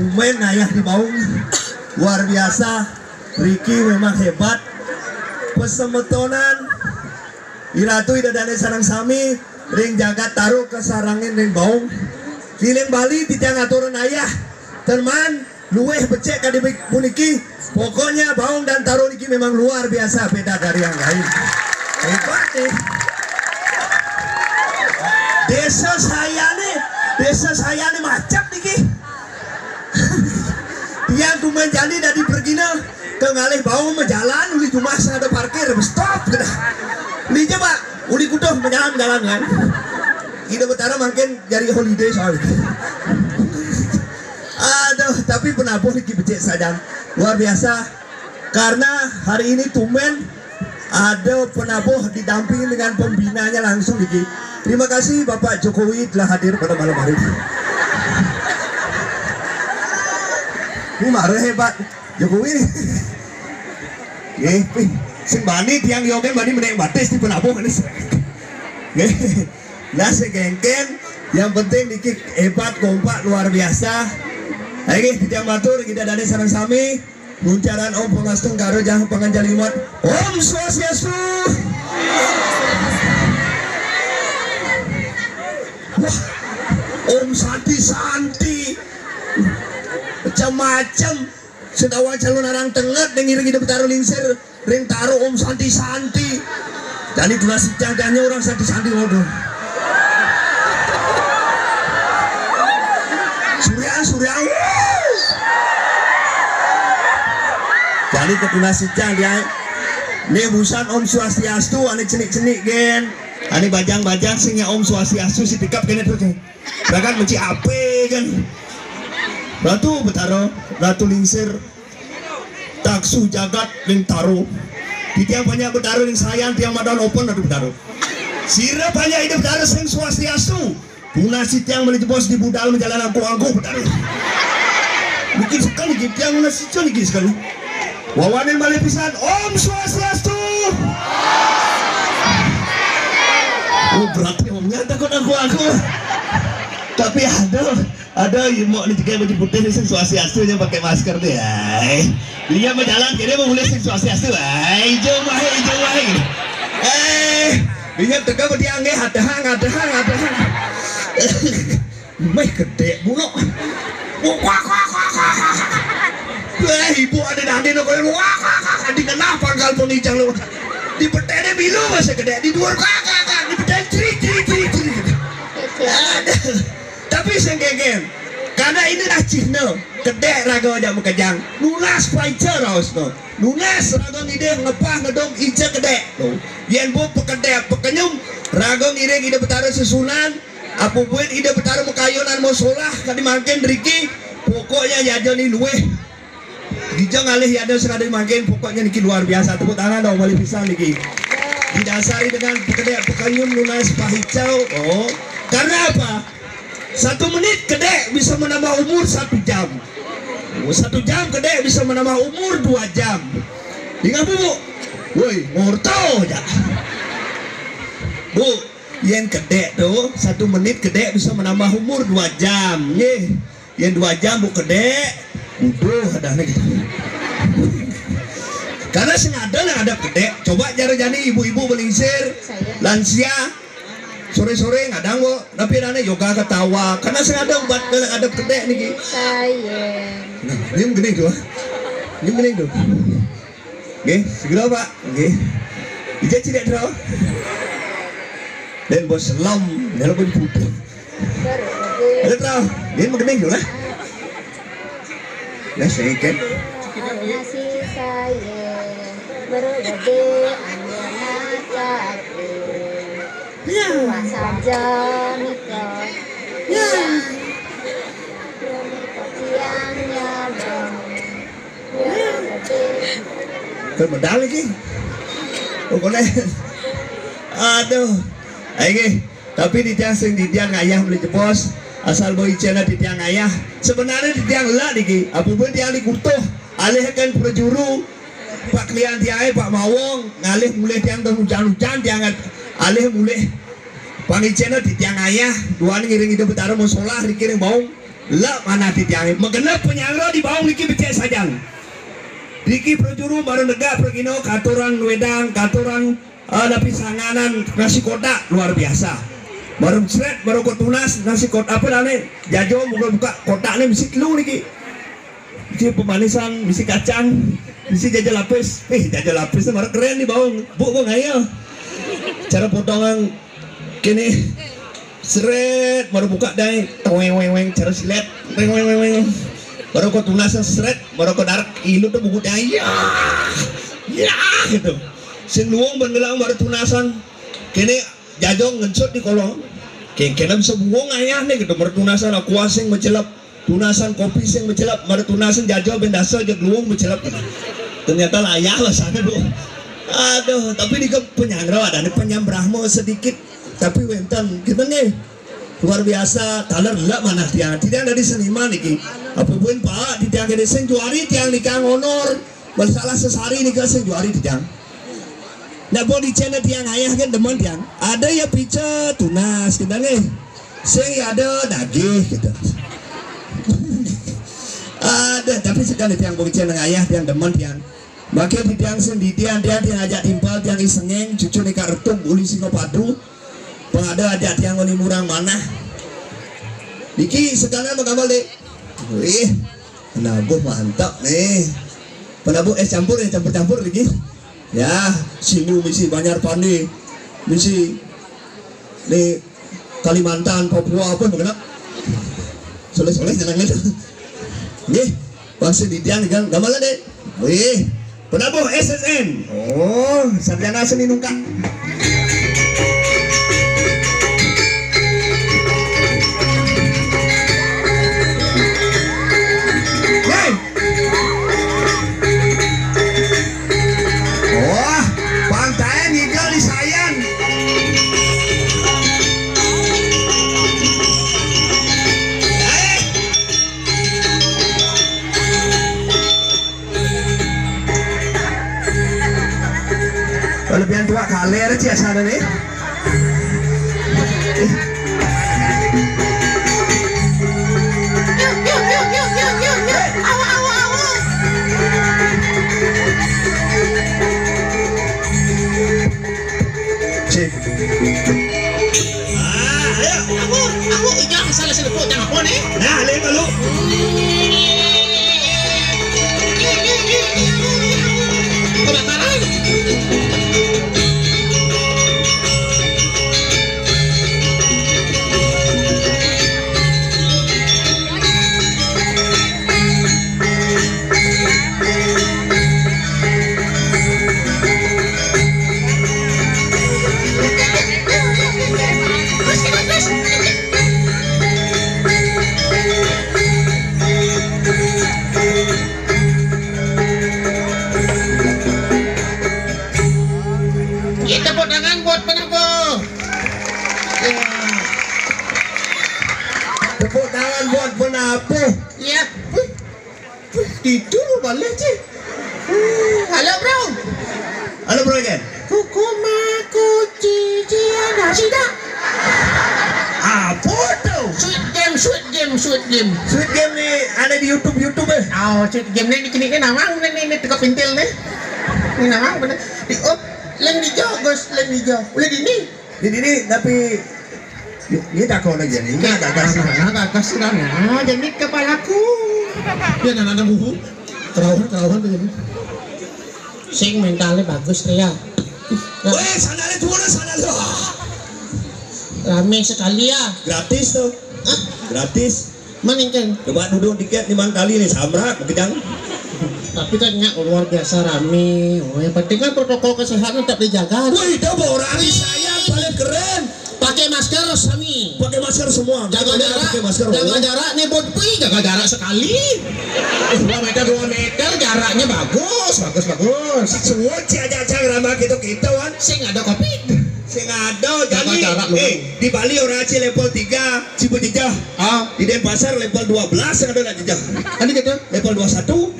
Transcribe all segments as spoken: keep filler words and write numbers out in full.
Tumbén ngayah di Baung. Luar biasa. Riki memang hebat. Pasemetonan I Ratu, Ida Dané sareng sami ring jagat Taro kasarengin ring Baung. Kiling Bali titiang aturang ayah. Ten maan luih becik kadi puniki. Pokoknya Baung dan Taro niki memang luar biasa, beda dari yang lain. Hebat nih. Désa sayané, désa sayané macet niki. Tiang tumbén jani dadi pragina ka ngalih Baung majalan, uli jumah sing ada parkir, stop, kéto. Uli ja, Pak, uli kuduh majalan-jalan kan. Ida Betara mangkin jari holiday soalnya. Aduh, tapi penabuh niki becik sajan. Luar biasa. Karena hari ini tumbén ada penabuh didampingi dengan pembinanya langsung niki. Terima kasih Bapak Jokowi telah hadir pada malam hari ini. Ini marah hebat Jokowi nih. Nggih, sing bani tiang yogén bani menék batis di penabuh ini. Nggih. Nah, sing kénkén, yang penting niki hebat, kompak, luar biasa. Ayo nggih, titiang matur, Ida Dané sareng sami. Luncaran Om Pangastu Karo Jang Panganjali Mat. Om Swastiastu. Wah, Om Santi Santi. Macam-macam. Sing tawang calon arang tenget, ning ngiring Ida Betara lingsir ring Taro Om Santi Santi. Jani tunas icang, jani orang Santi Santi ngono. Surya, Surya. Jani ketunas icang dia. Né busan Om Swastiastu, ané cenik-cenik gén. Ané bajang-bajang sing nya Om Swastiastu, sing tikap kéné terus. Bahkan mesti apa kan? Ratu Betara, Ratu Lingsir, taksu jagat ning Taro. Titiang panjak Betara ning sayan, tiang madan open Ratu Betara. Sira panjak Ida Betara sing swastiastu. Tunas titiang malih jebos di budal majalan angkuh-angkuh Betara. Mungkin sekali titiang nunas sica niki sekali. Wawanin malih pisan. Om Swastiastu. Oh, berarti omnya takut aku, aku. Tapi ada, ada ibu ni juga baju putih ni sing swastiastu yang pakai masker ni. Ai. Dia berjalan kini mau mulai sing swastiastu. Ai, hijau mahir, hijau mahir. Eh, dia tegak berdiam ni, ada hang, ada hang, ada hang. Méh gedék pula. Wah, wah, wah, wah, wah. Wah, ibu ada dadi no koyo wah, wah, wah, wah, di tengah pangkal pun ijang lu. Di peténé milu masih gedék, di dhuwur wah, wah, wah, di peténé cri, cri, cri, cri. Aduh. Tapi sing kénkén, karena inilah cihna gedék raga ajak makejang. Nunas panca raosna. Nunas raga ngidih ngepah ngedum ica gedék. Tuh. Yén bu pekedék pekenyum raga ngiring Ida Betara sesuunan. Apa buin Ida Betara makayunan mau solah kadi mangkin riki, pokoknya yadnya ni luih. Dija ngalih yadnya sekadi mangkin, pokoknya niki luar biasa. Tepuk tangan dong, malih pisan niki. Didasari dengan pekedék pekenyum nunas pah icau. Oh, karena apa? Satu menit kedék bisa menambah umur satu jam. Oh, satu jam kedék bisa menambah umur dua jam. Ingat bu, bu. Woi, ngorto aja. Bu, Yén kedék tuh, satu menit kedék bisa menambah umur dua jam, nggih. Yén dua jam bu kedék, udah ada nih. Karena sing ada nang ada kedék, coba jare jani ibu-ibu belingsir, lansia, sore-sore ngadang kok, tapi ada yoga ketawa. Karena sing ada buat ada kedék niki. Nah, ini gini tuh. Ini gini tuh. Nggih, segera, Pak. Nggih. Ija cilik, Tro. Dan bos selam, dalam pun putih. Ada, Tro. Dia mengening dulu lah. Nah, sedikit. Nasi saya bergede anak. Ya. Saja nika. Ya. Tiangnya dong. Kan medal lagi. Pokoknya. Aduh. Ayo, nggih. Tapi titiang sing titiang ngayah beli jebos. Asal boy channel titiang ngayah. Sebenarnya titiang lah niki. Apa pun tiang dikutuh. Alihkan prajuru. Pak klian tiangé, Pak Mawong, ngalih mulih tiang teng hujan-hujan tiang alih mulih. Pangicéna titiang ayah, duaning ngiring Ida Betara mau solah riki ring Baung. Lek manah titiang, magenep panyanggra di Baung niki becik sajang. Niki prajuru mara negak pragina, katuran wedang, katuran, eh, napi sanganan nasi kotak luar biasa. Mara sret, mara ko tunas nasi kotak, apa nane? Jajo, buka-buka kotakne misi telu niki. Misi pemanisan, misi kacang, misi jajo lapis. Eh, jajo lapis mara keren di Baung. Bu, bu, ngaya. Cara potongan kene. Sret, mara buka dai. Toweng, weng, weng, cara silet. Weng, weng, weng, weng. Mara ko tunasan sret, mara ko darat ilu tu buku dai. Ya. Ya, gitu. Sing luung ban ngelang mara tunasan. Kene jajo ngencut di kolong. Ke-, kene bisa buung ayahne gitu. Mara tunasan aqua sing macelep. Tunasan kopi sing macelep, mara tunasan jajo ben dasa jeg luung macelep. Ternyata layah lah sana, Bu. Aduh, tapi nika panyanggra adané panyambrama sedikit, tapi wénten kita nggih. Luar biasa, taler lek manah tiang. Tiang dadi seniman niki. Apa buin Pak, di tiang gedé sing juari tiang nika ngonor. Masalah sesari nika sing juari tiang. Ndak boleh dicéné tiang ayah kan demen tiang. Ada ya pica tunas kita nggih. Sing ya ada daging gitu. Ada, tapi sekali tiang bocah nang ayah tiang demen tiang. Makin di tiang sendiri tiang tiang tiang ajak timpal tiang isengeng cucu nika retung uli singa padu. Pengada ajak tiang ngoni murang manah. Niki sekalian menggambar dek. Wih, penabuh mantap nih. Penabuh es campur ya campur-campur niki. Ya, sini misi Banjar Pande, misi di Kalimantan, Papua apa mengenal. Soleh-soleh jenengnya. Nggih, bangsa di tiang kan gamelan dek. Wih, penabuh S S N. Oh, sarjana seni nungkak. Wih. Wah, pantai ngigel di Sayan. Eh. Kelebihan tua kaler sih asal nih. Cik. Ah, ayo. Aku, aku ijang salah sedepuk jang apa nih? Nah, lihat dulu. Kebakaran. Ya, tepuk tangan buat penabuh. Ya. Tepuk tangan buat penabuh. Ya. Wih, wih, tidur balik sih. Halo, Bro. Halo, Bro, again. Kuku maku cici ada sida. Apa tuh? Sweet Game, Sweet Game, Sweet Game. Sweet Game nih ada di YouTube, YouTube eh. Oh, Sweet Game nih, ini, ini namang nih, nih, nih, teka pintil nih. Ini namang bener. Di, oh, lem di jogos, lem di jogos. Udah di ini. Di ini, tapi ini tak kau lagi nih. Ini agak kasih. Nah, agak kasih lah. Nah, jadi kepalaku. Dia nana ada buku. Kerawan, kerawan tuh jadi. Sing mentalnya bagus tuh ya. Weh, sandalnya dua, sandalnya. Rame sekali ya. Gratis tuh. Hah? Gratis. Mana yang kan? Coba duduk dikit nih Mang Kali nih, samrak, kejang. Tapi kan nyak luar biasa rame. Oh, yang penting kan protokol kesehatan tetap dijaga. Wih, itu orang saya paling keren. Pakai masker sami. Pakai masker semua. Jaga jarak. Pakai masker. Jaga jarak nih, Bud. Wih, jaga jarak sekali. Dua meter, dua meter jaraknya bagus, bagus, bagus. Semua ciaja aja ramah gitu kita wan. Sing ada covid. Sing ada. Jaga jadi, jarak lu. Eh, di Bali orang Aceh level tiga, Cibejejah. Ah. Di Denpasar level dua belas yang ada nak jejah. Tadi kata level dua satu.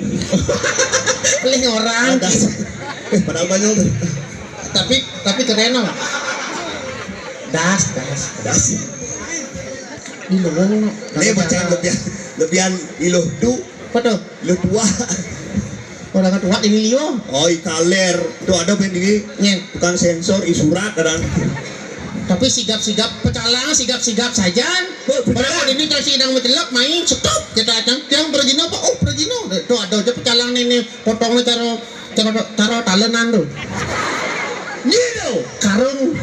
Paling orang. Ada. Eh, pada banyak tuh. Tapi, tapi keren lah. Das, das. Das. Di lowong, no. Nih, bocah lebihan, lebihan iluh du. Apa tuh? Iluh tua. Orang tua di Lio. Oh, i kaler. Tuh ada bén ini. Nyén. Tukang sensor, i surat kadang. Tapi sigap-sigap pecalang, sigap-sigap sajan. Oh, pecalang. Orang ini kasih idang mencelok, main stop kita aja. Yang pergi apa? Oh, pergi no. Tuh ada aja pecalang nih, nih. Potongnya cara, cara, cara talenan tuh. Nyido. Karung.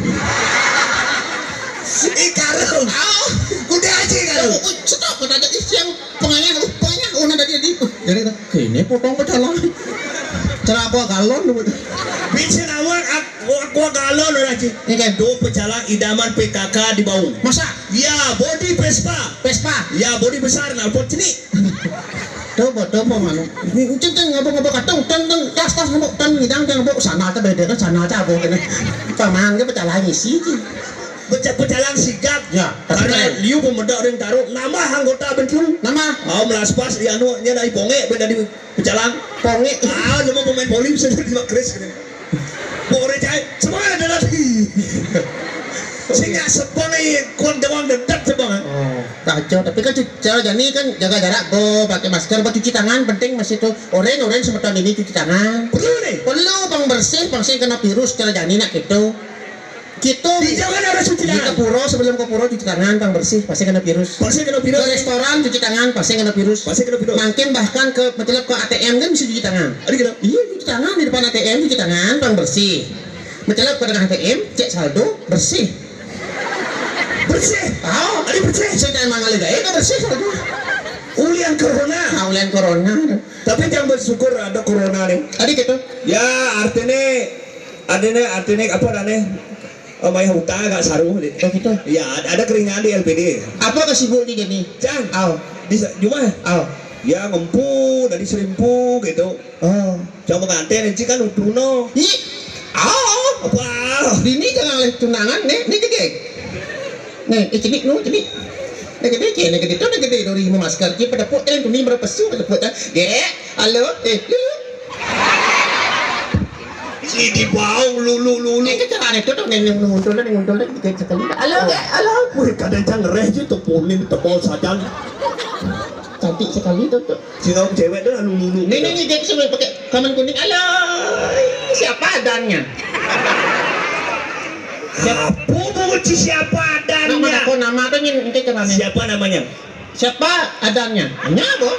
I karung. Ah. Kuda aja karung. Oh, stop, kata aja, ih, yang pengayah, uh, pengayah, oh, nah, tadi, tadi. Uh, jadi, kene potong pecalang. Cara aqua galon tuh. Bisa nawar ak-, aqua galon orang sih. Iya kan? Tuh pecalang idaman P K K di Baung. Masa? Ya, bodi Vespa. Vespa. Ya, bodi besar, nah, buat sini. Coba, coba, mano. Ini cen, cen, ngabuk, ngabuk, katong, ten, ten, tas, tas, ngabuk, ten, ngidang, ten, ngabuk, sana, ten, beda, kan, sana, ten, apa, kene. Paman, ke pecalang isi, cen. Peca-, pecalang sigap. Ya, tapi karena kalau liu pemedak orang taruh, nama anggota bencung. Nama? Oh, melas pas, di anu, nya dari ponge, beda di pecalang. Ponge. Ah, cuma pemain voli bisa jadi Kris, gitu. Bore cai, semua ada lagi. Sehingga sebang ini, kuat doang, dedak sebang, eh. Oh, kacau. Tapi kan cu-, cara jani kan jaga jarak, go, pakai masker, buat cuci tangan, penting masih tuh. Oren, oren, semeton ini cuci tangan. Perlu nih. Perlu, pang bersih, pang sing kena virus, cara jani nak gitu. Gitu. Di jauh kan harus cuci tangan. Di ke pura, sebelum ke pura cuci tangan, pang bersih, pasti kena virus. Pasti kena virus. Ke restoran cuci tangan, pasti kena virus. Pasti kena virus. Makin bahkan ke, mencelep ke A T M kan bisa cuci tangan. Ada gitu. Iya, cuci tangan di depan A T M, cuci tangan, pang bersih. Mencelep ke tengah A T M, cek saldo, bersih. Bersih. Tahu? Ada bersih. Saya tanya mangal aja, eh, bersih saldo. Ulian corona. Nah, ulian corona. Tapi jangan bersyukur ada corona nih. Ada gitu. Ya, artinya, ada nih, artinya apa, ada nih? Oh, mayah utang agak saru, deh. Oh, gitu. Ya, ada, ada keringan di L P D. Apa kesibuk di gini? Cang. Aw. Di sa-, cuma? Aw. Ya, ngempu, dari serimpu, gitu. Oh. Cuma pengantin, ini kan utuh, no. Ih. Aw. Apa? Ini jangan oleh tunangan, nih, ini gede. Nih, eh, cenik, no, cenik. Nih, gede, nih, gede, tuh, nih, gede, dari mau masker, dia pada pok, eh, tuh, nih, berapa su, pada pok, eh. Gek, halo, eh, lu. Si di bawah lulu, lulu. Ini caranya tuh, tuh, nih, nih, nguntul, nih, nguntul, nih, dikit sekali. Halo, Kak, halo. Wih, kadang cang ngereh je tuh, punin tebal sajan. Cantik sekali tuh, tuh. Si kaum cewek tuh lulu, lulu. Nih, nih, nih, dia tuh sampai pakai kamen kuning. Halo, siapa adanya? Siapa? Apa mau si siapa adanya? Nama, nama, nama tuh, nyin, ini caranya. Siapa namanya? Siapa adanya? Nya, Bo?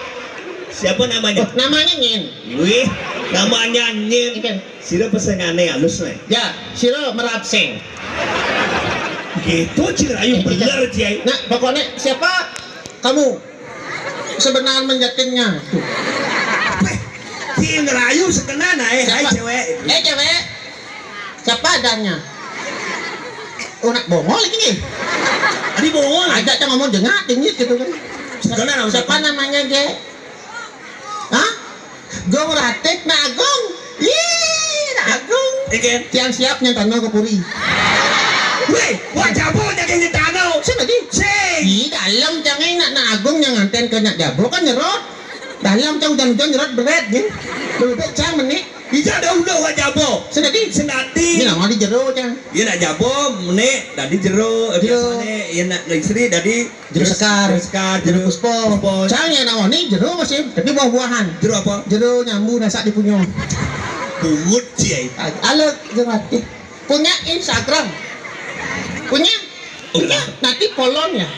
Siapa namanya? Oh, namanya Nyin. Wih, namanya Nyin. Ikan. Sira pesengane halus, nih. Ya, sira merapseng. Gitu, Cing Rayu, eh, bener, Cing. Nah, pokoknya siapa kamu sebenarnya menjadinya? Tuh. Weh, Cing Rayu sekenan, eh, hai, siapa? Cewek. Eh, cewek. Siapa adanya? Oh, nak bongol lagi nih. Tadi bongol. Ada yang ngomong jengak, tinggi gitu kan. Sebenarnya siapa namanya, Ge? Hah? Gong Ratik, Nak Agung. Ih, Nak Agung. Ikan. Tiang siap nyantano ke puri. Weh, wah, jabo nyakit nyantano. Sing lagi. Sing. Ih, dalam, cang, eh, nak, Nak Agung yang nganten ke nak jabo kan nyerot. Dalam, cang, hujan-hujan nyerot beret, gin. Lebih baik, cang, menik. Ija ada udah wak jabo. Sendati. Sendati. Ini nama di jero, cang. Iya, nak jabo, menik, tadi jero, eh, jero. Biasanya, iya, nak istri, tadi jero sekar. Jero sekar, jero puspo. Puspo. Cang, ya, nama ini jero masih, tapi buah-buahan. Jero apa? Jero nyambu nasak di punyo. Bungut, Ci, ai. Halo, jero hati. Punya Instagram? Punya? Punya. Nanti follow-nya.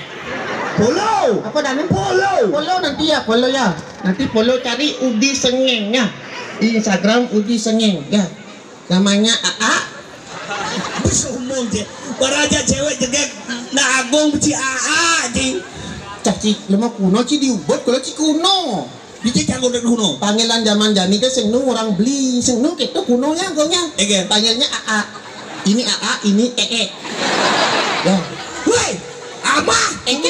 Follow. Apa namanya? Follow. Follow nanti ya, follow ya. Nanti follow, cari Udi Sengeng ya. Di Instagram Udi Sengeng ya. Namanya Aa. Sombong, Ci. Para aja cewek jegek, nak Agung beci Aa, Ci. Cah, Ci, lemah kuno, Ci, diubut kalau Ci kuno. Dicek canggung dek kuno. Panggilan zaman jani ke sing nu orang beli, sing nu gitu kuno ya, Agung ya. Ege. Panggilnya Aa. Ini Aa, ini Ee. Ya. Woi, Amah. Engke.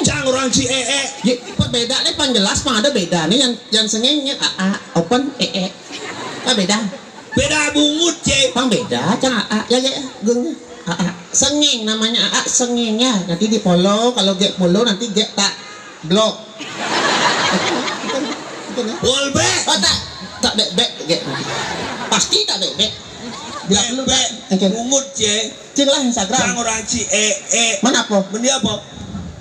Cang orang si Ee. Ya, kok beda nih, pan jelas, pan ada beda nih, yang, yang sengengnya Aa, open, Ee. Ah, beda. Beda bungut, Ci. Pang beda, cang Aa. Ya, ya, ya, geng. Aa. Sengeng namanya, Aa, sengeng ya. Nanti di follow, kalau gek follow nanti gek tak blok. Itu, itu, itu, nah. Follow back. Oh, tak, tak bek-bek, gek. Pasti tak bek-bek. Blok dulu, bek. Oke. Bungut, Ci. Cing lah Instagram. Cang orang si Ee. Mana apa? Meni apa?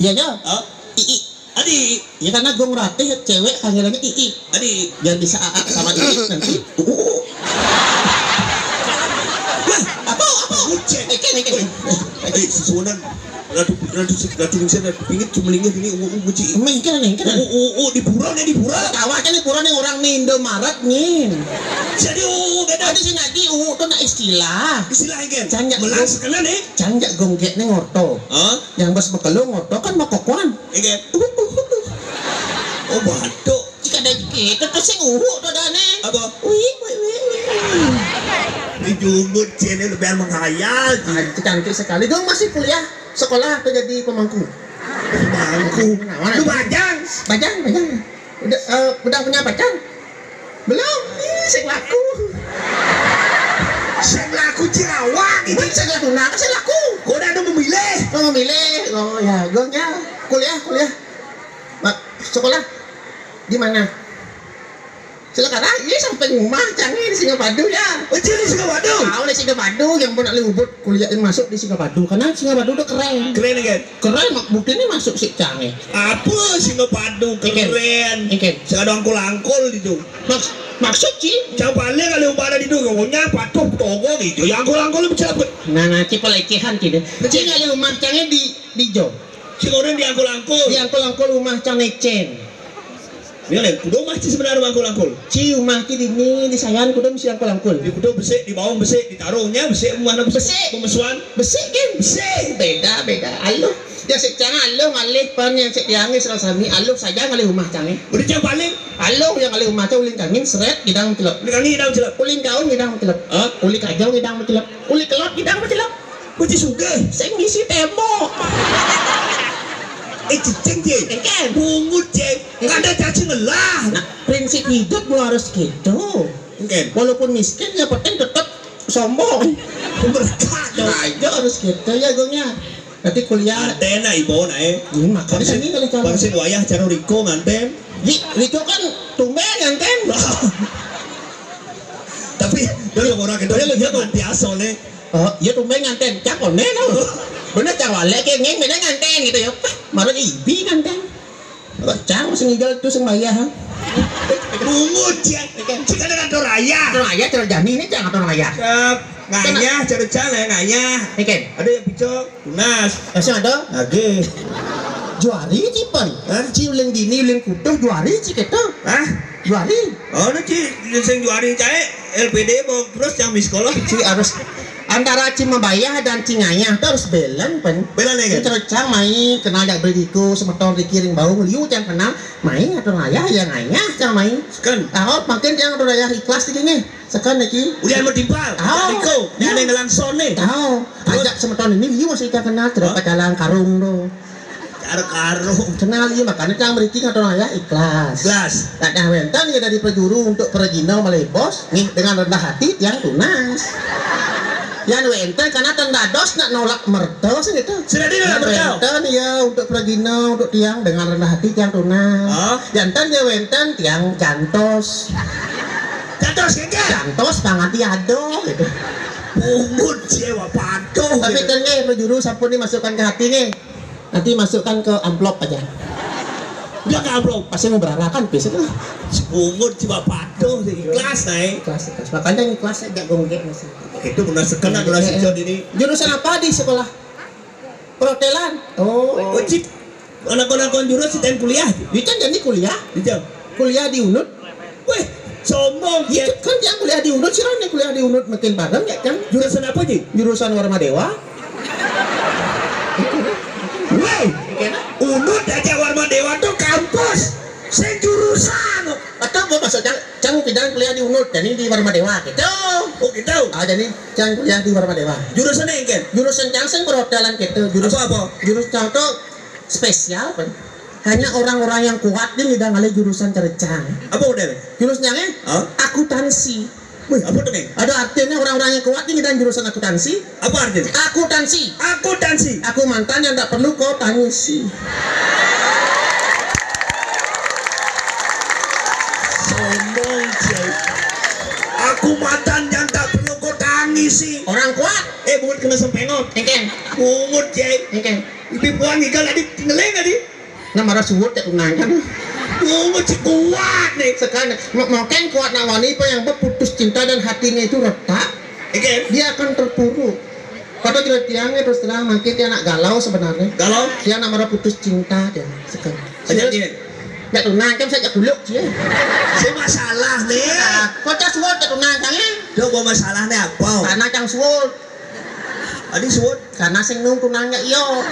Iya, iya. Hah? Ii. Adi. Ya, karena Gong Ratih cewek panggilannya Ii. Adi. Biar bisa Aa sama Ii nanti. Uu. Wah, apa, apa? Ucek. Eh, kan, kan. Eh, susunan. Ratu, ratu, ratu Ningsih, ratu pingit, cuma linggih ini, uu, uu, uci. Mengkel, mengkel. Uu, uu, uu, di pura nih, di pura. Tawa kan di pura nih orang nih Indomaret nih. Jadi uu, beda. Tadi sih nanti uu tuh nak istilah. Istilah kan? Cang jak Melang gong-, sekalian nih. Cang jak gonggek nih ngorto. Hah? Yang bos bekelo ngorto kan mau kokoan. Iya. Uu, uu, uu. Oh, batuk. Jika ada gitu tuh sing uu tuh dane. Apa? Wih, wih, wih, wih. Dijungut sini biar menghayal. Ah, itu cantik sekali. Dong masih kuliah, sekolah atau jadi pemangku? Pemangku. Nah, mana? Lu bajang. Bajang, bajang. Udah, eh, udah punya pacar? Belum. Ih, sing laku. Sing laku Jawa gitu. Bukan sing laku, nah, sing laku. Gua udah ada memilih. Oh, memilih. Oh, ya, gua ya. Kuliah, kuliah. Mak, sekolah di mana? Silakan ah, iya sampai rumah, canggih di Singapadu ya. Oh, jadi Singapadu? Tahu di Singapadu yang pernah libur kuliah masuk di Singapadu. Karena Singapadu udah keren. Keren kan? Keren, mak, buktinya masuk si canggih. Apa Singapadu keren? Ikan. Ikan. Sing ada angkul-angkul di tu. Maks-, maksud, Ci? Siapa paling kalau umpama di tu, ngomongnya patuh, togo gitu. Ya angkul-angkul lu bersiap. Nah, nah, Ci pelecehan, Ci, deh. Ci nggak ada rumah, canggih di, di Jo. Sing orang di angkul-angkul. Di angkul-angkul rumah, canggih, Cen. Ini leh, kudu mah Ci sebenarnya angkul-angkul. Ci rumah Ci di ni, di Sayan, kudu mesti angkul-angkul. Di kudu besik, di bawang besik, di tarungnya besik, rumah besik. Besik. Pemesuan. Besik, kan? Besik. Beda, beda. Aluh. Ya, sik canggih aluh ngalih pan yang sik diangis rasa mi aluh saja ngalih rumah canggih. Udah canggih paling. Aluh yang ngalih rumah canggih ulin kangin seret gidang mencelep. Ulin kangin gidang mencelep. Ulin kaun gidang mencelep. Hah? Ulin kajau gidang mencelep. Ulin kelot gidang mencelep. Kunci sugih. Sing ngisi tembok. Eh, cicing, Ci. Engken. Bungut, Ci. Engken. Kada caci ngelah. Nah, prinsip hidup lo harus gitu. Engken. Walaupun miskin, yang penting tetap sombong. Berkah dong. Nah, itu harus gitu ya, Gong, ya. Nanti kuliah. Nganten lah, Ibu, nah, eh. Hmm, makanya sini kali kalau. Bang sing wayah cara Riko nganten. Di, Riko kan tumben nganten. Tapi, dari orang kedua, dia mati asal, nih. Oh, iya tumben nganten. Cak konen, oh. Bener, cak walek, kayak ngeng, bener nganten gitu ya. Pah, marah ibi nganten. Kok cang masih ngigel tuh sing bayar, ha? Bungut, ya. Cik ada kantor raya. Kantor raya, cara jani ini cang kantor raya. Cep, ngayah, cara cang, ya, ngayah. Ikan. Ada yang picok, tunas. Masih ada? Lagi. Juari, Ci, pan. Hah? Ci uling dini, uling kutuh, juari, Ci, gitu. Hah? Juari. Oh, ini, Ci, sing juari, cai, L P D, bawa terus yang miss call. Ci harus antara Ci mabayah dan Ci ngayah tuh harus belen, pan. Belen, ya, kan? Ci cara cang mai, kenal jak beri diku, semeton dikiring bau, liu cang kenal, mai atau ngayah, ya ngayah, cang mai. Kan? Tahu, makin cang atau ngayah ikhlas, Ci, nih. Sekan niki. Ulian mau timpal. Ah. Niko, nyane ngelang sone. Tahu. Terus? Ajak semeton ini, iya masih kita kenal, terus ah? Pacaran karung tuh. Cara karung. Kenal iya, makanya cang meriki atau ngayah ikhlas. Ikhlas. Nah, nah, wenten ya dari pejuru untuk pergino malebos, nih, dengan rendah hati yang tunas. Yang wenten karena tenda dos nak nolak mertos gitu. Sudah di nolak mertos. Wenten ya untuk pergino, untuk tiang dengan rendah hati tiang tunas. Oh. Jantan ya wenten tiang jantos. Jantos, kan? Jantos, panganti ado, gitu. Pungut, siewa, patuh. Tapi gitu. Ten, eh, bejuru sampun dimasukkan ke hati, nih. Nanti masukkan ke amplop aja. Dia ke amplop. Pasti mau berarakan, bisa tuh. Pungut, siewa, patuh, ikhlas, naik. Ikhlas, ikhlas. Makanya ikhlas, saya jago ngegek, masih. Itu benar sekena, benar si John ini. Jurusan apa di sekolah? Perhotelan. Oh. Oh, cik. Anak-anak kon jurus si ten kuliah. Di ten jadi kuliah. Di ten. Kuliah di Unud. Weh, sombong ya. Kan yang kuliah di Unud, sih, yang kuliah di Unud makin bareng ya kan. Jurusan apa, Ji? Jurusan Warma Dewa. Weh, Unud aja Warma Dewa tuh kampus. Saya jurusan. Atau mau masuk cang, cang pindah kuliah di Unud, jadi di Warma Dewa gitu. Oh, gitu. Ah, jadi cang kuliah di Warma Dewa. Jurusan yang kan? Jurusan cang sing perhotelan gitu. Jurus apa, apa? Jurus cang tuh spesial, kan? Hanya orang-orang yang kuat ini udah ngalih jurusan cerecang. Apa udah, Bang? Jurusnya, eh? Hah? Akuntansi. Wih, apa tuh, Bang? Ada artinya orang-orang yang kuat ini dan jurusan akuntansi. Apa artinya? Akuntansi. Akuntansi. Aku mantan yang tak perlu kau tangisi. Sombong, Cek. Aku mantan yang tak perlu kau tangisi. Orang kuat. Eh, Bungut kena sempengot. Engkén. Bungut, Jay. Engkén. Ibu puan ngigal tadi ngeling tadi. Nah, marah suwut cak tunangkén. Bungut si kuat nih. Sekarang, mau, mau kan kuat nak wani, apa yang berputus cinta dan hatinya itu retak, Engkén. Dia akan terpuruk. Pada jelas tiangnya terus terang, makin dia anak galau sebenarnya. Galau? Dia anak marah putus cinta dia sekarang. Aja dia. Cak tunangkén, saya cak kuluk dia. Saya masalah nih. Kok cak suwut cak tunangkén? Dia bawa masalah nih apa? Karena cang suwut. Adi suwut. Karena sing nung tunangnya iyo.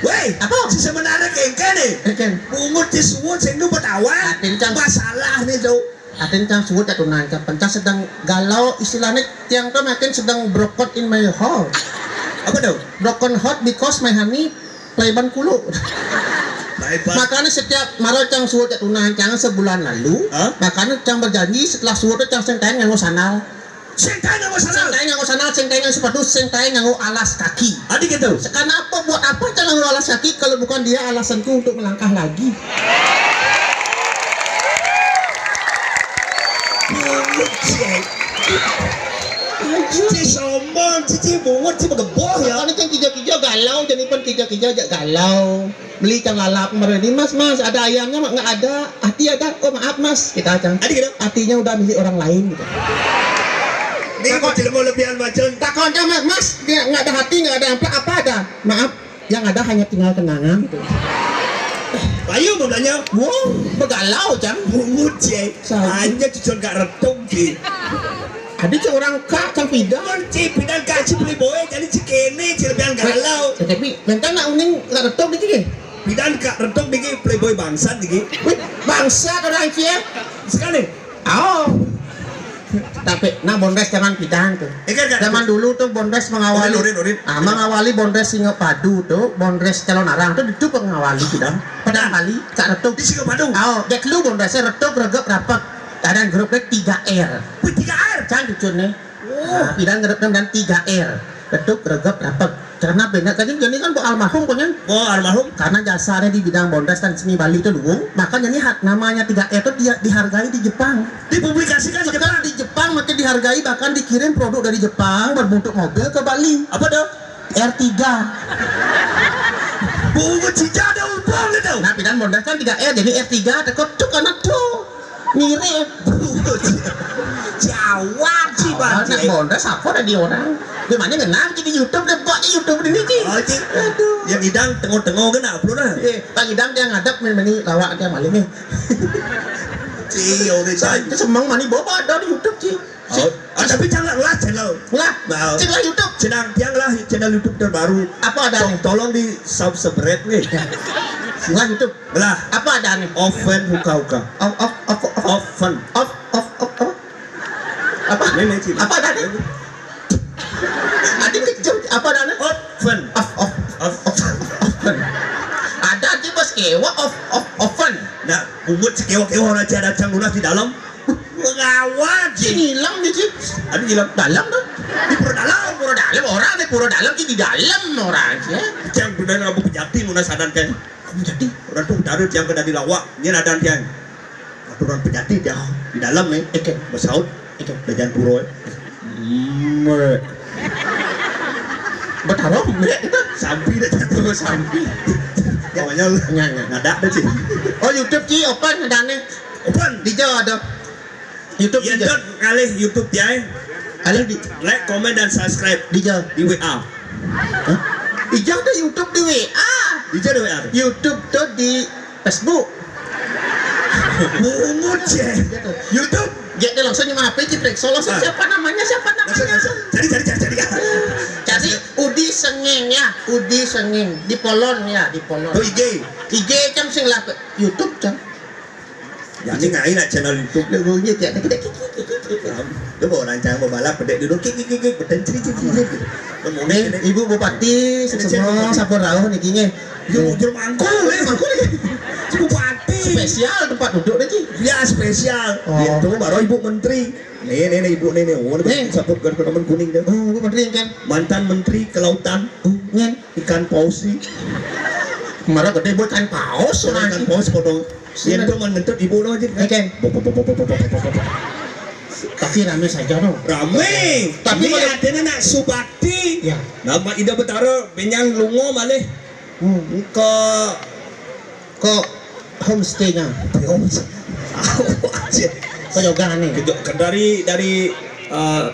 Woi, apa? Si sebenarnya kengke nih. Engkén. Bungut si suwut sing nung betawa. Atin cang. Masalah nih tuh. Atin cang suwut cak tunangkén. Pencah sedang galau, istilahnya tiang tuh makin sedang broken in my heart. Apa tuh? Broken heart because my honey play ban kulu. Play ban. Makanya setiap marah cang suwut cak tunangkén sebulan lalu, hah? Makanya cang berjanji setelah suwut tuh cang sing kain nganggo sandal. Sing kain nganggo sandal. Sing kain nganggo sandal, sing kain nganggo sepatu, sing kain nganggo alas kaki. Adi gitu. Sekarang apa, buat apa cang nganggo alas kaki kalau bukan dia alasanku untuk melangkah lagi? Bungut, Cek. Cek sombong, Cek, Cek bungut, Cek begeboh ya. Makanya cang kija-kija galau, jadi pun kija-kija aja galau. Beli cang lalap kemarin ini, "Mas, Mas, ada ayamnya, Mak?" "Nggak ada." "Hati ada?" "Oh, maaf, Mas." Kita cang. Adi gitu. "Hatinya udah milik orang lain," gitu. Ini kok jelema lebihan macam. Takon cang, "Mas, Mas, dia nggak ada hati, nggak ada amplop, apa ada?" "Maaf, yang ada hanya tinggal kenangan," gitu. Ayo, mau belanja. Wow, begalau cang. Bungut, Cek. Saya. Hanya cucun gak retung, Cek. Ada cek orang kak, cang pidan. Cek pidan kak, Cek playboy, jadi Cek kene, Cek lebihan galau. Tapi, bentar nak uning gak retung dikit, ya? Pidan kak retung dikit, playboy bangsat dikit. Wih, bangsat orang cie. Sekali. Oh. Tapi, nah, bondres zaman pidan tuh. Eh, kan, kan. Zaman dulu tuh bondres mengawali. Urin, urin, urin. Ah, mengawali bondres Singapadu tuh, bondres calon arang tuh itu pengawali pidan. Padang kali, cak retung. Di Singapadu. Oh, dek lu bondresnya retung, regep, rapet. Ada grup dek tiga R. Wih, tiga R. Cang cucun nih. Oh. Nah, pidan grup dan tiga R. Retung, regep, rapet. Karena benda tadi jadi kan bu almarhum punya. Oh, almarhum. Karena jasanya di bidang bondres dan seni Bali itu luwung, makanya ini hak namanya tiga R itu dia dihargai di Jepang. Dipublikasikan di Jepang. Di Jepang, makanya dihargai, bahkan dikirim produk dari Jepang berbentuk mobil ke Bali. Apa tuh? R tiga. Bungut cija ada ubang itu. Nah, pidan bondres kan tiga R, jadi R tiga, tekot tuh karena tuh. Mirip. Bungut. Jawab sih, Bang. Anak bondres apa ada di orang? Di mana ngenang di YouTube deh, buat di YouTube ini sih. Oh, Cik. Aduh. Yang idang tengok-tengok kena upload lah. Eh, Pak Idang dia ngadep main-main lawak dia maling nih. Cik, oke, Cik. Saya itu semang mani bawa ada di YouTube sih. Oh, ah, tapi jangan lah channel. Lah, nah, channel YouTube. Channel, yang lah channel YouTube terbaru. Apa ada nih? Tolong di subscribe nih. Lah YouTube. Lah. Apa ada nih? Oven huka-huka. Of, of, of, of, Oven. Of, of, of, apa? Apa? Ini, ini, sini. Apa ada nih? Ini. Ada kejut. Apa ada nih? Oven. Of, of, of, of, oven. Ada di bos kewa of, of, oven. Nah, bungut si kewa-kewa orang ada cang lunas di dalam. Ngawat sih. Ngilang nih, Ci. Aduh, ngilang. Dalam tuh. Di pura dalam. Pura dalam orang, di pura dalam, di dalam orang, ya. Cang bener ngabuk pejati, muna sadan kan. Pejati. Orang tuh taruh tiang kena di lawak, ini ada tiang. Aturan pejati tiang di dalam nih. Eke. Besaut. Eke. Dajan pura. Mek. Betaro, mek. Sampi dah jatuh, sampi. Pokoknya lu. Nggak, nggak. Ngadak dah, Ci. Oh, YouTube, Ci, open adanya. Open. Di Jawa ada. YouTube. Iya, Ci. Dot, ngalih YouTube ya. Alih di. Like, komen, dan subscribe. Di Jawa. Di W A. Hah? Ijang tuh YouTube di W A. Di Jawa W A tuh. YouTube tuh di Facebook. Bungut ya. YouTube. Dia tuh langsung nyemak H P, ciprek solo. Ah. Siapa namanya? Siapa namanya? Langsung, langsung. Cari, cari, cari, cari. Cari Udi Senging ya, Udi Senging di Polon ya, di Polon. Oh, I G. I G cang sing lah YouTube cang. Jadi ngai nak channel YouTube. Lu bunyi tiap kita kiki kiki kiki. Lu bawa rancang bawa balap pedek dulu kiki kiki kiki beten ciri ciri ciri. Nih, Ibu Bupati, semua sampun rauh niki nggih. Jujur mangkul, eh, mangkul niki. Bupati. Spesial tempat duduk niki. Ya, spesial. Oh. Gitu, baru Ibu Menteri. Nih, nih, nih, Ibu nih, nih. Oh, nih, sampun ke teman kuning deh. Oh, Ibu Menteri kan? Mantan Menteri Kelautan. Oh, nyen. Ikan paus sih. Kemarin gede buat ikan paus, ikan paus potong. Iya, itu mah ngentut ibu lo aja. Oke. Bop, bop, bop. Tapi rame saja, no. Rame. Tapi ini kalau artinya nak subakti. Ya. Nama Ida Betara benyang lungo malih. Hmm. Ke ke homestay-nya. Homestay. Aja. Kejogan nih. Kejo-, dari, dari, eh,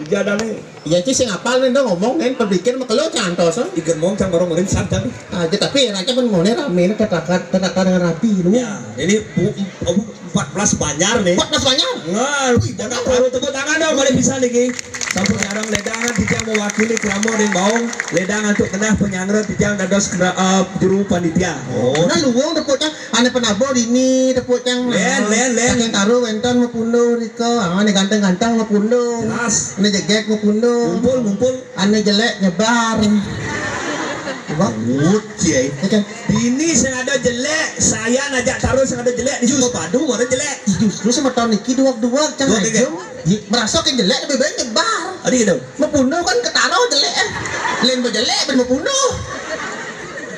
Ida nih. Ya, itu sing apal nih, dong, ngomong kan, berpikir mah kalau cantos, eh. Ikan mau cang orang merinsat kan. Aja, tapi enaknya pun mau nih rame, ini tertata, tertata dengan rapi, lu. Ya, ini bu, bu, empat belas Banjar nih. Empat belas Banjar? Nah, wih, jangan taruh tepuk tangan dong, boleh bisa nih, Ki. Sampun nyarang ledangan, tijang mewakili krama ring baung. Ledang antuk genah penyanggra, tijang dados kena, eh, juru panitia. Oh. Nah, luwung tepuk tangan, ane penabo dini tepuk tangan. Len, len, len. Saking taru wenten mapunduh rika, ah, ane ganteng-ganteng mapunduh. Jelas. Ane jegeg mapunduh. Ngumpul, ngumpul. Ane jelek nyebar. Coba. Ngut, Cai. Ya kan? Dini sing ada jelek, saya ngajak taruh sing ada jelek, di Sukapadu ada jelek. Justru semeton niki duwag-duwag, cang. Duwag, aja. Merasa ke jelek lebih baik nyebar. Ada gitu. Mapunduh kan ketaro jelek, eh. Lain bejelek, ben mapunduh.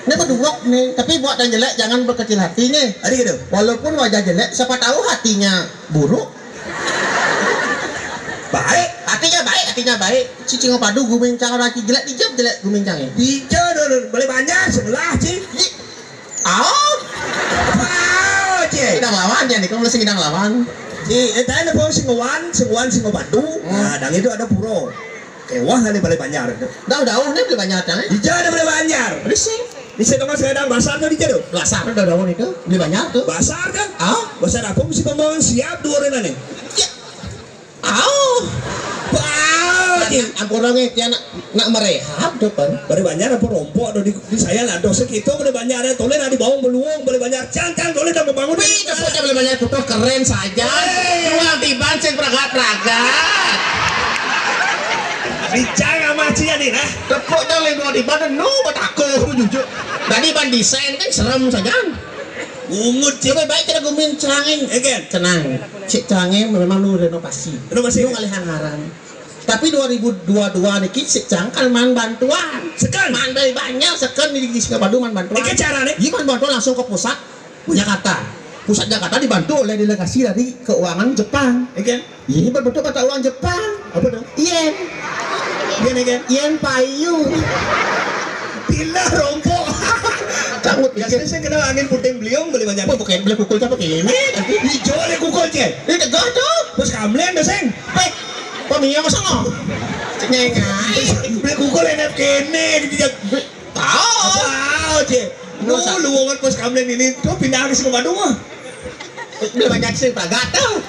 Ini berduwag nih, tapi buat yang jelek jangan berkecil hati nih. Ada gitu. Walaupun wajah jelek, siapa tahu hatinya buruk. Baik. Hatinya baik, hatinya baik. Cicing padu gumincang lagi jelek, dijep jelek gumincangnya. Dijep dulu, boleh banyak sebelah, Ci. Au. Au, Ci. Ngidang lawan ya nih, kamu mesti ngidang lawan. Ci, eh, tadi nepung sing ngewan, sing ngewan, sing ngebatu. Hmm. Nah, dang itu ada pura. Kewah kali Balai Banjar itu. Dah, dah, oh, ini Balai Banjar, Cang, eh? Dijep ada Balai Banjar. Rising. Di situ kan sedang basar tuh dijep tuh. Basar tuh daun itu, Balai Banjar tuh. Basar kan? Ah? Basar apa mesti pembangun siap dua orang nih. Ya. Au. Au, Ci. Ampura nggih, tiang nak, nak merehab to, Pan. Balai Banjar apa rompok to di, di saya lah, dosa kita Balai Banjar, ya, toleh nak dibawa beluung, Balai Banjar, cang, cang, toleh nak membangun. Wih, tepuk tangan Balai Banjar, putus keren saja. Hei. Tuang tiban sing pragat-pragat. Dicang sama Ci ya nih, nah. Tepuk tangan Balai Banjar, nu bataku, jujur. Tadi ban desain kan serem saja. Bungut, Ci. Lebih baik kita gumin Cerangin. Egen. Tenang. Cik Cerangin memang lu renovasi. Renovasi. Lu ngalih anggaran. Tapi dua ribu dua dua niki Cik Cerang kan man bantuan. Seken. Man dari banyak seken di, di Singapura man bantuan. Iki carane? Iya, man bantuan langsung ke pusat Jakarta. Pusat Jakarta dibantu oleh delegasi dari keuangan Jepang. Egen. Ini berbentuk mata uang Jepang. Apa tuh? Yen. Yen, egen. Yen payu. Bila rompok. Takut biasanya saya kenal angin puting beliung Balai Banjar. Apa bukan beli pukul apa ini? Hijau le kukul, Ci. Ini tegah tuh. Terus kamlen dah, Seng. Pek. Pemiang sama. Cengengai. Beli kukul enak kene gitu. Tahu. Tahu, Ci. Lu, lu banget pas kamlen ini tuh pindah ke Singapura mah. Udah banyak sih pragat tuh.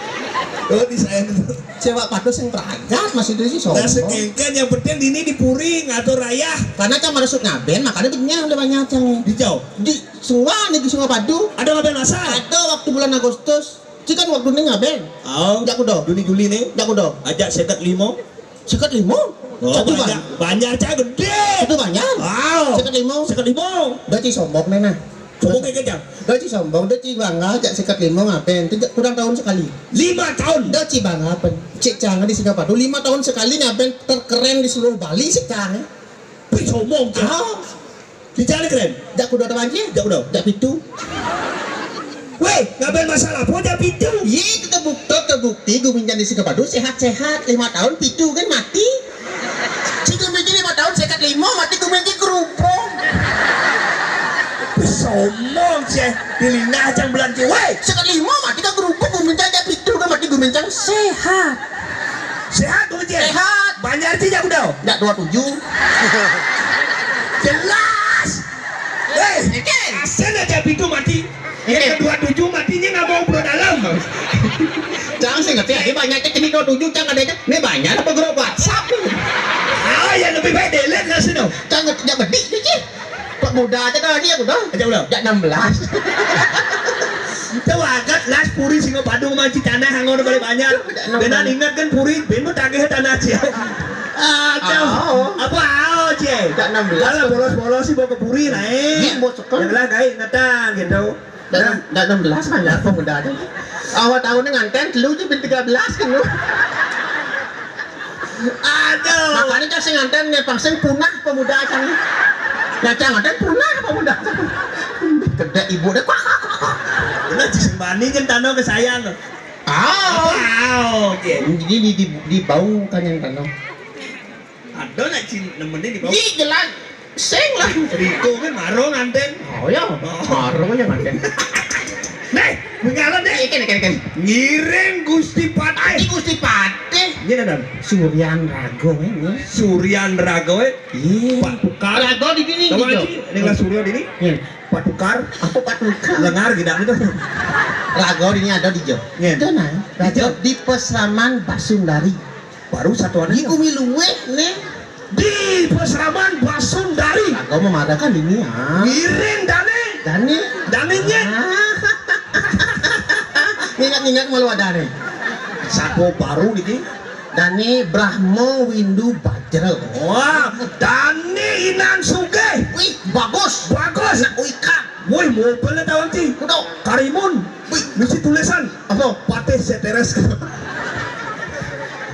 Oh, di saya tuh. Cewek padus yang pragat masih itu sih sombong. Nah, sekengken yang penting ini di Puri ngatur rayah. Karena kan maksud ngaben, makanya banyak udah banyak yang dijauh. Di semua nih di Singapadu. Ada ngaben masa? Ada waktu bulan Agustus. Ci kan waktu ini ngaben. Oh. Jak udah. Juni Juli nih. Jak udah. Ajak sekat limo. Sekat limo? Oh, satu banyak. Banyak, Cang, gede. Satu banyak. Wow. Sekat limo. Sekat limo. Udah Ci sombong nih nah. Sombong kayak gajah. Udah Ci sombong, udah Ci bangga, jak sekat limo ngapain? Tidak kurang tahun sekali. Lima tahun. Udah Ci bangga apa? Cik Cang di Singapura. Lima tahun sekali ngapain terkeren di seluruh Bali Cik Cang. Wih, sombong, Cang. Ah. Di jalan keren. Jak kuda ada banjir. Jak kuda. Jak pitu. Weh, ngapain masalah apa jak pitu? Iya, itu terbukti, terbukti gumincang di Singapadu sehat-sehat. Lima tahun pitu kan mati. Cik gumincang lima tahun sekat limo mati gumincang kerupuk. Sombong, Cek. Di lingah cang bulan, Cek. Weh, sekat limo mati kan kerupuk, gumincang jak pitu kan mati gumincang sehat. Sehat, Bang Cek? Sehat. Banjar Cek jak kuda? Jak dua tujuh. Jelas. Hei, asen aja pitu mati. Yang kedua tujuh matinya nggak mau pro dalam. Jangan sih ngerti, ini banyak cek ini dua tujuh, jangan ada ini banyak apa grup WhatsApp. Ah, ya lebih baik delete lah sih dong. Jangan ngerti, jangan bedik, Cek. Pak muda aja dah, dia udah. Aja udah. Jak enam belas. Tahu agak las puri singo padung manci tanah hangon balik banyak. Benar ingat kan puri, ben mau tagih tanah Cek. Aduh. Apa ao, Cek? Jak enam belas. Kalau bolos-bolos sih bawa ke puri naik. Iya, bos, kan. Yang lah kayak ingatan gitu. Dah, nah, dah enam belas kan ya, pemuda aja. Awal tahun ini nganten, telu je bin tiga belas kan lu. Aduh. Makanya kan sing nganten nih, pang sing punah pemuda kan. Nah, jangan nganten punah pemuda kan. Kedek ibu deh. Udah, Cek Sembani kan tanah kesayang. Ah, oke. Jadi di di di bau kan yang tanah. Ada nak cin nemenin di bawah. Di jelas sing lah. Riko kan maro nganten. Oh ya, maro yang nganten. Nih, mengalah deh. Ikan, ikan, ikan. Ngiring Gusti Patih. Tadi Gusti Patih. Ini ada Suryan Rago ini. Suryan Rago, eh. Iya. Pak Tukar. Rago di sini. Sama gitu. Ini lah Suryo di sini. Iya. Patukar. Apa patukar? Lengar tidak itu. Rago ini ada di Jo. Iya. Itu nah, Rago di Pesraman Basundari. Baru satuannya. Di Kumi Luwih nih. Di Pesraman Basundari. Rago memadakan ini ya. Ngiring Dani. Dani. Daninya. Ah. Ingat-ingat malu ada nih. Satu baru ini. Dani Brahmo Windu Bajra. Wah, Dani Inan Sugih. Wih, bagus. Bagus. Nak uikan. Wih, mobilnya tahu nanti. Kudu. Karimun. Wih, mesti tulisan. Apa? Patih Seteres.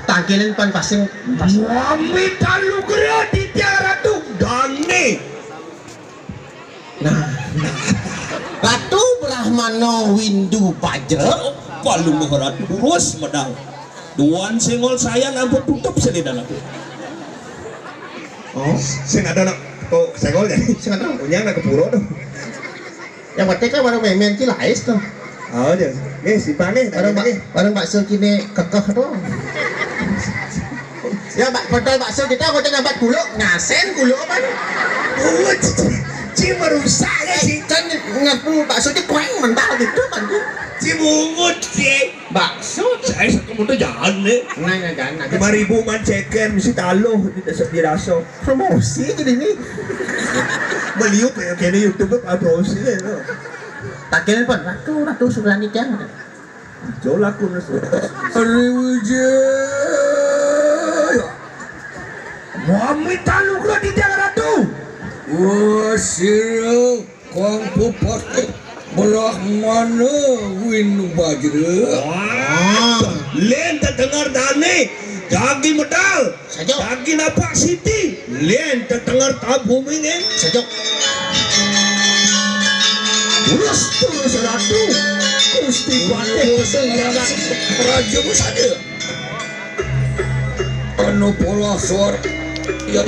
Tangkilin pan pasing. Wamita Lugra Ditya Ratu Dani. Nah, Ratu Brahmana Windu Bajra. Palu Maharatu terus medal. Duan senggol saya nampak tutup sini dalam. Oh, sing ada nak kok senggol jadi. Sing ada. Punya nak kepuro tuh. Yang penting kan baru main-main ci lais tuh. Oh, dia. Nih, simpang nih, bareng bareng bak-, bareng bakso kini kekeh tuh. Ya, bak-, botol bakso kita kok nyambat guluk, ngasen guluk apa nih? Oh, ci, ci, ci merusak ya, ci. Kan ngaku bakso ci kueng mental gitu kan tuh. Ci mungut, ci. Bakso. Saya sekamu tuh jangan nih. Nah, nah, jangan. Lima ribu man ceker, mesti taluh di desa, di raso. Promosi jadi ini. Beliau kayak kene YouTube apa promosi ya, no? Takil pun, ratu, ratu Suryani kan. Jolak pun. Hari Wijaya. Wamita Lugra Ditya Ratu. Wah, sira Kang Bupati Brahmana Windu Bajra. Wah, len tak dengar Dani. Jagi medal. Saja. Jagi napak siti. Len tak dengar tabumi nge. Saja. Terus, terus Ratu. Gusti Patih Raja Pusada. Anu pola suara. Ya.